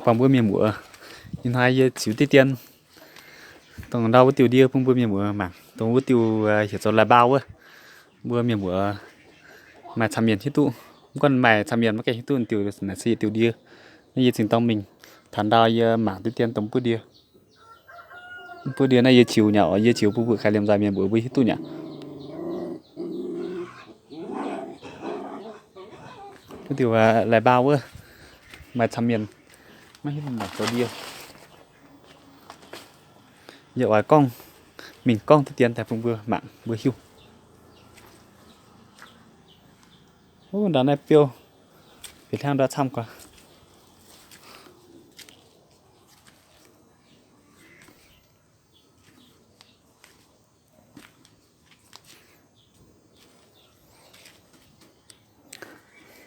Buangh mbuo mienh muoz, ih hnoi yie ziux diqv dien dongh ndau wuov diuh ndie bun mbuo mienh muoz mangc. Dongh wuov diuh heuc zoux lai mbau wuov, mbuo mienh muoz maaih camv mienh hiuv duqv. Mv gunv maaih camv mienh maiv gaengh hiuv duqv diuh naaic se yietc diuh ndie. Naaiv yie cingx dorng mingh taux ndau yie mangc diqv dien dongh buov ndie. Buov ndie naaiv yie ziux nyei oc, yie ziux bun mbuo kaaix liemh nzoih mienh mbuo mbuo hiuv duqv nyei. Wuov diuh lai mbau wuov maaih camv mienh maiv hiuv duqv zoux ndie. Yie oix gorngv, mingh gorngv diqv dien daaih bun mbuo mangc mbuo hiuv. Wuov ndau naaiv biouv, bieqc hliangv ndau camv gorx.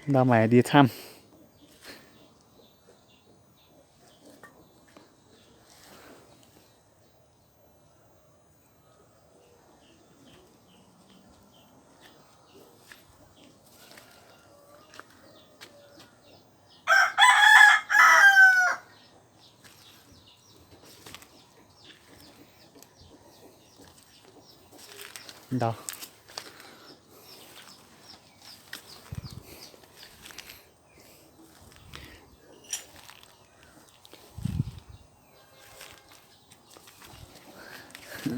Ndau maaih ndie camv. Ndau.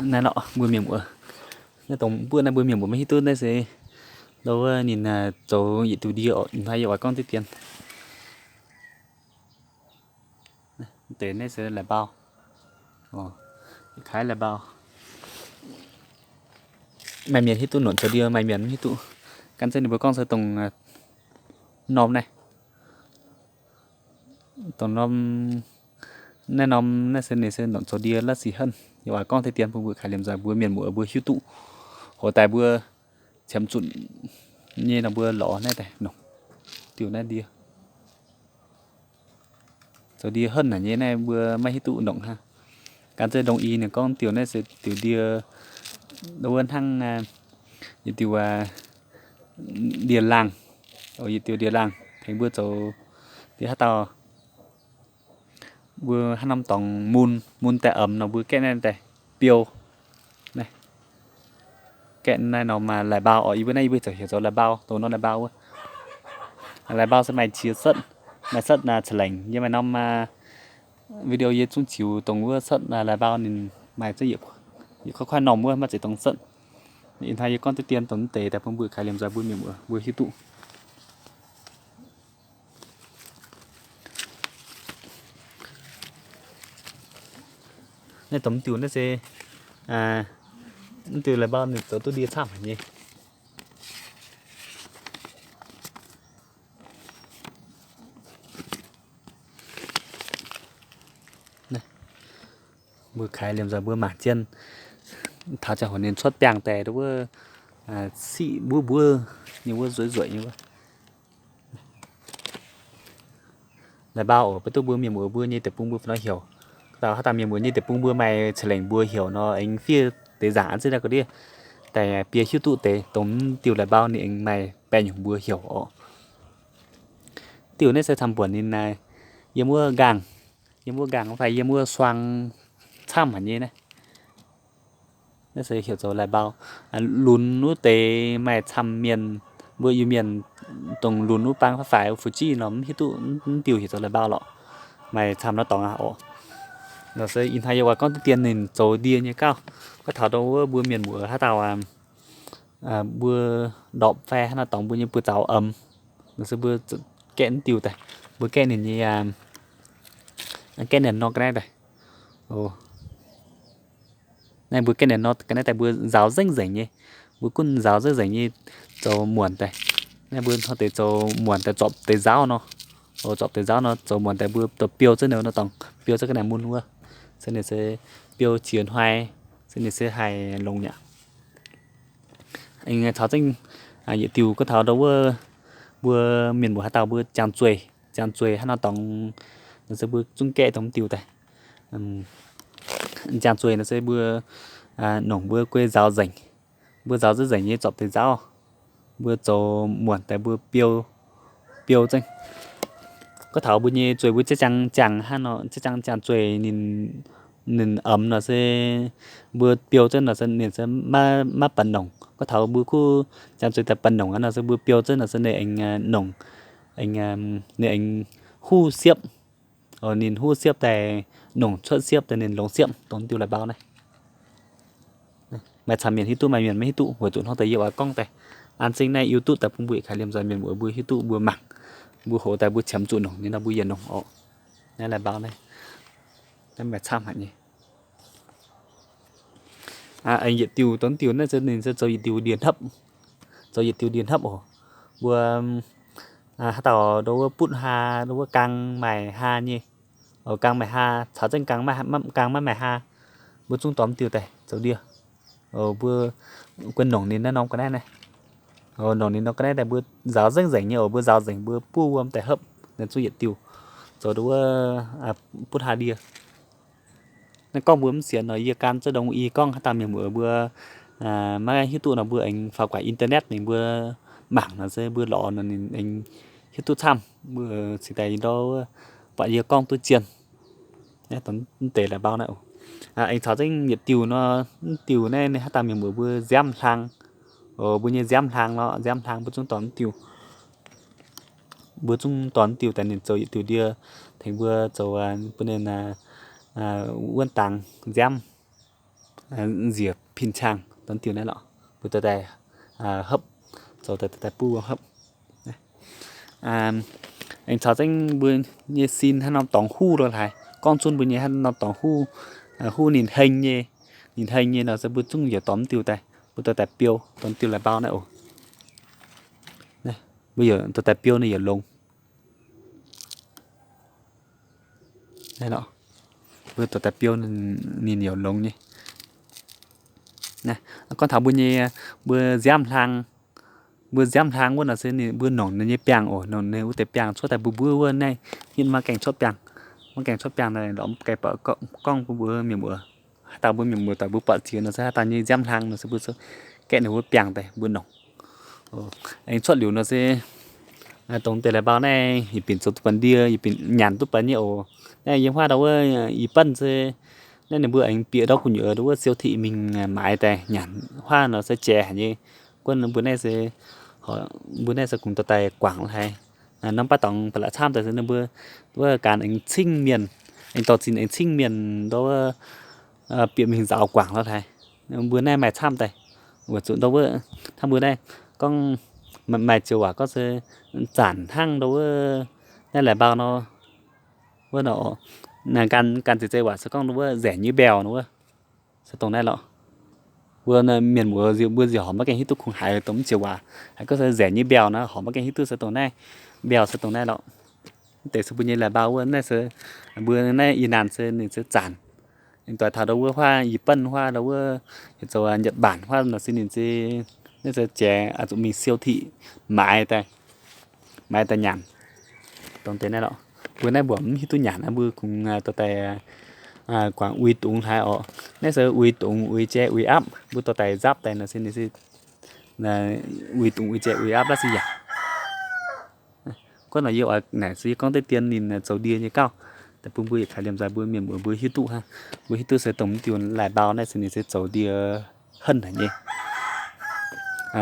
Naaiv lorqc mbuo mienh muoz. Naaiv dongh mbuo naaiv mbuo mienh muoz maiv hiuv duqv naaiv se ndau wuov ninh zoux yietc diuh ndie oc. Ih hnoi yie oix gorngv diqv dien. Deix naaiv se lai mbau. Kaaix lai mbau. Maaih mienh hiuv duqv nongc zoux ndie, maaih mienh mv hiuv duqv. Gan zengv ninh mbuo gorngv se dongh norm naaiv. Dongh norm, naaiv norm naaiv se ninh se nongc zoux ndie la'sic henv. Yie oix gorngv deix dien bun mbuo kaaix liemh nzoih mbuo mienh muoz mbuo hiuv duqv. Hoc daaih mbuo qiemx zunc nyei nor mbuo lorz naaiv daaih nongc diuh naaiv ndie. Zoux ndie henv naaic nyei naaiv mbuo maiv hiuv duqv nongc hnangv. Gan zengv ndongc i ninh gorngv diuh naaiv se diuh ndie, wuov hnangv yietc diuh ndie-laangh, yietc diuh ndie-laangh tengx mbuo zoux ndie haaix dauh mbuo haaix norm dorngx mun, mun daaih emx nor mbuo gaeqv naaiv daaih biou. Gaeqv naaiv norm lai mbau oc. Yie mbuo naaiv yie mbuo ziouc heuc zoux lai mbau, dongh norm lai mbau wuov. Lai mbau se maaih qiex setv, maaih setv ca'lengc. Yie maaih norm video yie zungv ziux dongh wuov setv lai mbau ninh maaih zengv yietc kuaaiv kuaaiv normh wuov, maiv zeiz dongh setv. Ih hnoi yie gorngv deix dien dongh mv deix daaih bun mbuo kaaix liemh nzoih mbuo mienh muoz mbuo hiuv duqv. Naaiv dongh mv diuh naaiv se, mv diuh lai mbau ninh zoux duqv ndie camv haic nyei. Mbuo kaaix liemh nzoih mbuo mangc zien, taux ziangh hoc ninh cuotv biangh daaih wuov, siqv mbuov mbuov nyei wuov, nzueic nzueic nyei wuov. Lai mbau oc, beiv duqv mbuo mienh muoz mbuo nyei deic-bung mbuo fai nor heuc. Dauh haaix dauh mienh muoz nyei deic-bung mbuo maaih ca'lengc mbuo heuc nor aengx fiev deix nzaangc an zengv daaih ga'ndiev daaih bieqc hiuv duqv deix dongh diuh lai mbau ninh aengx maaih baengh nyungc mbuo heuc oc. Diuh naaiv se camv-buonc ninh yiem wuov nqaangh, yiem wuov nqaangh fai yiem wuov suang camv haic nyei naaiv. Naaiv se heuc zoux lai mbau. Lunx wuov deix maaih camv mienh, mbuo Iu-Mienh dongh lunx wuov bang fai faix Fuji nor mv hiuv duqv mv diuh heuc zoux lai mbau lorqc. Maaih camv nor dorngx aqv oc. Nor se ih hnoi yie oix gorngv deix dien ninh zoux ndie nyei gauh. Gorngv taux ndau wuov mbuo mienh muoz haaix dauh mbuo ndorpc fai haaix nor dorngx mbuo nyei buoz-zaux emx, nor se mbuo gaeqv mv diuh daaih, mbuo gaeqv ninh nyei, gaeqv ninh nor ga'naaiv daaih. Naaiv mbuo gaeqv ninh nor ga'naaiv daaih mbuo nzaaux nzengc nzengc nyei, mbuo gunv nzaaux nzengc nzengc nyei zoux muonc daaih. Naaiv mbuo hnoi deix zoux muonc daaih zorpc deix nzaaux nor, zorpc deix nzaaux nor zoux muonc daaih mbuo dorh biou zengv ninh nor dorngx, biou zengv ga'naaiv mun wuov, se ninh se biou qiex hnoi, se ninh se haih longx nyei. Aengx caux zengv yietc diuh gorngv taux ndau wuov mbuo mienh muoz haaix dauh mbuo jangx zueih, jangx zueih haaix nor dorngx, nor se mbuo zungv gaeqv dongh mv diuh daaih. Jangx zueih nor se mbuo nongc mbuo guei nzaaux nzengc, mbuo nzaaux nzengc nzengc nyei zorpc deix nzaaux, mbuo zoux muonc daaih mbuo biou, biou zengv. Gorngv taux mbuo nyei zueih mbuo ziex jangx ziangh hnangv nor, ziex jangx ziangh zueih ninh, ninh omx nor se mbuo biou zengv nor se ninh se maiv, maiv baac nongc. Gorngv taux mbuo kuv ziangh zueih daaih baac nongc aqv nor se mbuo biou zengv nor se ninh aengx nongc, ninh aengx huv siepv. Ninh huv siepv daaih nongc cuotv siepv daaih ninh longx siepv dongh diuh la'mbau naaiv. Maaih camv mienh hiuv duqv, maaih mienh maiv hiuv duqv, weic zuqc hnangv deix yie oix gorngv daaih an zengv naaiv YouTube daaih bun mbuo yietc kaaix liemh nzoih mienh muoz mbuo hiuv duqv mbuo mangc, mbuo hoz daaih mbuo qiemx zuqc nongc nyei nor mbuo yietc nongc orqc. Naaiv la'mbau naaiv, naaiv maaih camv haic nyei. Aengx yietc diuh dongh diuh naaiv se ninh se zoux yietc diuh ndie-hnopv, zoux yietc diuh ndie-hnopv oc. Mbuo haaix dauh ndo wuov butv haa, ndo wuov gaang maaih haa nyei, gaang maaih haa, caux zengv gaang maiv maaih haa, mbuo zungv dorh diuh daaih zoux ndie. Mbuo guon nongc ninh naaiv norm ga'naaiv naaiv, nongc ninh norm ga'naaiv daaih mbuo nzaaux nzengc nzengc nyei oc. Mbuo nzaaux nzengc mbuo buov wuom daaih hopv, naaiv zuqc yietc diuh zoux ndo wuov butv haa ndie. Naaiv gorngv mbuo mv sienx nor yie gan za'gengh i gorngv haaix dauh mienh muoz mbuo maiv hiuv duqv nor mbuo aengx faaux guangc internet mingh mbuo mangc nor se mbuo lorz nor ninh aengx hiuv duqv camv. Mbuo cingx daaih ndortv buatc yie gorngv duqv zien. Deix la'mbau naaiv aengx caux zengv yietc diuh nor, mv diuh naaiv ninh haaix dauh mienh muoz mbuo nziaamv hlang. Mbuo nyei nziaamv hlang lorqc, nziaamv hlang mbuo zungv dorh mv diuh, mbuo zungv dorh mv diuh daaih ninh zoux yietc diuh ndie tengx mbuo zoux bun ninh wuonv dangx nziaamv, nziec pin-cang dorh mv diuh naaiv lorqc. Mbuo dorh daaih hopv, zoux daaih buov wuom hopv. Aengx caux zengv mbuo nyei sin haaix norm dorngx huv lo haaix, gorngv zunv mbuo nyei haaix norm dorngx huv, huv ninh heng nyei, ninh heng nyei nor se mbuo zungv yaac dorh mv diuh daaih, mbuo dorh daaih biou, dorh mv diuh la'mbau naaiv oc. Mbuo dorh daaih biou ninh yaac longx. Mbuo dorh daaih biou ninh yaac longx nyei. Gorngv taux mbuo nyei, mbuo nziaamv hlang, mbuo nziaamv hlang wuov nor se ninh mbuo nongc ninh nyei biangh oc, nongc ninh wuov deix biangh cuotv daaih mbuov mbuov wuov naaiv, hitv maiv gaengh cuotv biangh, maiv gaengh cuotv biangh naaiv lorz mv gaengh gorngv bun mbuo mienh muoz. Haaix dauh mbuo mienh muoz daaih mbuo buatc ziex nor se haaix dauh nyei nziaamv hlang nor se mbuo gaeqv ninh wuov biangh daaih mbuo nongc. Aengx cuotv liuz nor se dongh deix la'mbau naaiv yietc binc zoux duqv baaix ndie, yietc binc nyanc duqv baaix nyei oc. Naaiv yiem huaav ndau wuov i banh se naaiv ninh mbuo aengx bieqc ndau gu'nyuoz ndau wuov siou tiqv mingh maaiz daaih nyanc huaav nor se jiex haic nyei. Guonv mbuo naaiv se, mbuo naaiv se kungx dorh daaih guangc haic. Norm baav dorngx ba'laqc camv daaih se ninh mbuo wuov ganh aengx cingv mienh, aengx dorh zinh aengx cingv mienh ndau wuov bieqc mingh nzaaux guangc lo haic. Mbuo naaiv maaih camv daaih, weic zuqc ndau wuov hnangv mbuo naaiv gorngv maaih joux waac gorngv se zanc hnangv ndau wuov naaiv la'mbau nor, wuov nor, ganh ziex zei waac se gorngv ndau wuov nzengc nyei mbiauh nor wuov, se dongh naaiv lorqc. Mbuo mienh muoz mbuo nziaauc horpc maiv gaengh hiuv duqv kungx haiz dongh mv joux waac, haiz gorngv se nzengc nyei mbiauh nor horpc maiv gaengh hiuv duqv se dongh naaiv, mbiauh se dongh naaiv lorqc. Mv deix se mbuo nyei la'mbau wuov naaiv se, mbuo naaiv i naanc se ninh se zanc. Ninh doix taux ndau wuov huaav i banh huaav ndau wuov, zoux Nhật Bản huaav nor se ninh se, naaiv se jiex zuqc mingh siou tiqv maaiz daaih, maaiz daaih nyanc. Dongh deix naaiv lorqc. Mbuo naaiv mbuo mv hiuv duqv nyanc, mbuo kungx dorh daaih guangc uix dungz hlaaix orqc. Naaiv se uix dungz, uix jai, uix apv, mbuo dorh daaih nzapv daaih nor se ninh se uix dungz, uix jai, uix apv la'sic yaac. Guonv nor yie oix naaic se yie gorngv deix dien ninh zoux ndie nyei gauh, daaih bun mbuo yietc kaaix liemh nzoih mbuo mienh muoz mbuo hiuv duqv hnangv. Mbuo hiuv duqv se dongh mv diuh la'mbau naaiv se ninh se zoux ndie henv haic nyei.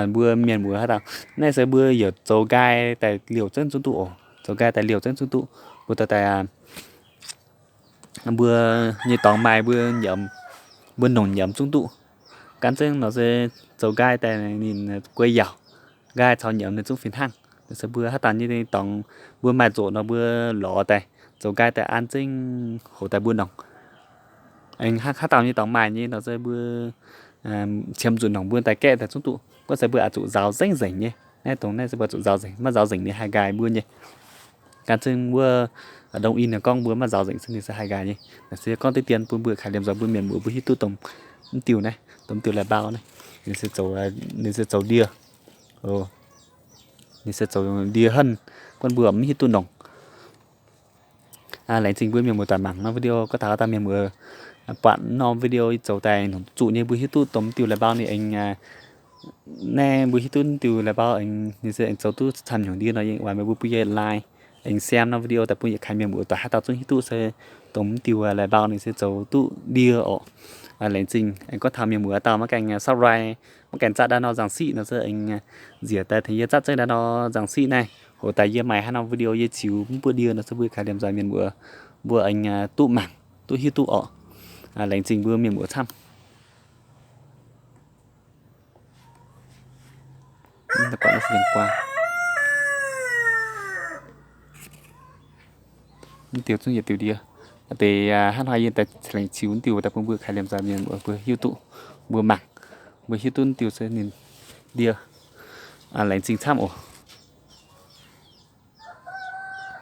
Mbuo mienh muoz haaix dauh naaiv se mbuo yaac zoux nqaai daaih liouh zengv zungv duqv oc. Zoux nqaai daaih liouh zengv zungv duqv. Mbuo dorh daaih, mbuo nyei dorngx maaih mbuo nyiemc, mbuo nongc nyiemc zungv duqv. Gan zengv nor se zoux nqaai daaih ninh guei yauc, nqaai caux nyiemc ninh zungv fih hnangv. Se mbuo haaix dauh nyei dorngx mbuo maaih nzoqc nor mbuo lorz daaih, zoux nqaai daaih an zengv hoc daaih mbuo nongc. Aengx haaix dauh nyei dorngx maaih nyei nor se mbuo qiemx zuqc nongc mbuo daaih gaeqv daaih zungv duqv. Gorngv se mbuo oix zuqc nzaaux nzengc nzengc nyei. Naaiv dongh naaiv se mbuo zuqc nzaaux nzengc, maiv nzaaux nzengc ninh haih nqaai mbuo nyei. Gan zengv wuov dongh in gorngv mbuo maiv nzaaux nzengc se ninh se haih nqaai nyei. Naaiv se gorngv deix dien bun mbuo kaaix liemh nzoih mbuo mienh muoz mbuo hiuv duqv dongh mv diuh naaiv, dongh mv diuh la'mbau naaiv, ninh se zoux, ninh se zoux ndie. Ninh se zoux ndie henv, guonv mbuo mv hiuv duqv nongc. Laengz zingh mbuo mienh muoz doic mangc norm video. Gorngv taux daaih mienh muoz buatc norm video zoux daaih nongc zuqc nyei mbuo hiuv duqv dongh mv diuh la'mbau ninh aengx, naaiv mbuo hiuv duqv mv diuh la'mbau aengx ninh se aengx zoux duqv camv nyungc ndie nor yie oix meih mbuo bun yie like, aengx xem norm video daaih bun yietc kaaix mienh muoz doic haaix dauh zungv hiuv duqv se dongh mv diuh la'mbau ninh se zoux duqv ndie orqc. Laengz zingh aengx gorngv taux mienh muoz dauh maiv gaengh subscribe, maiv gaengh zatv ndau nor nzangc siqv nor se aengx nziec daaih tengx yie zatv zeiv ndau nor nzangc siqv naaiv. Hoc daaih yie maaic haaix norm video yie ziux mv buoqv ndie nor se mbuo kaaix liemh nzoih mienh muoz mbuo aengx duqv mangc, duqv hiuv duqv orqc. Laengz zingh mbuo mienh muoz camv. Mv diuh zungv yietc diuh ndie. Deix hnangv haaix yie daaih laengz ziux mv diuh daaih bun mbuo kaaix liemh nzoih mienh muoz mbuo hiuv duqv, mbuo mangc, mbuo hiuv duqv mv diuh se ninh ndie. Laengz zingh camv oc.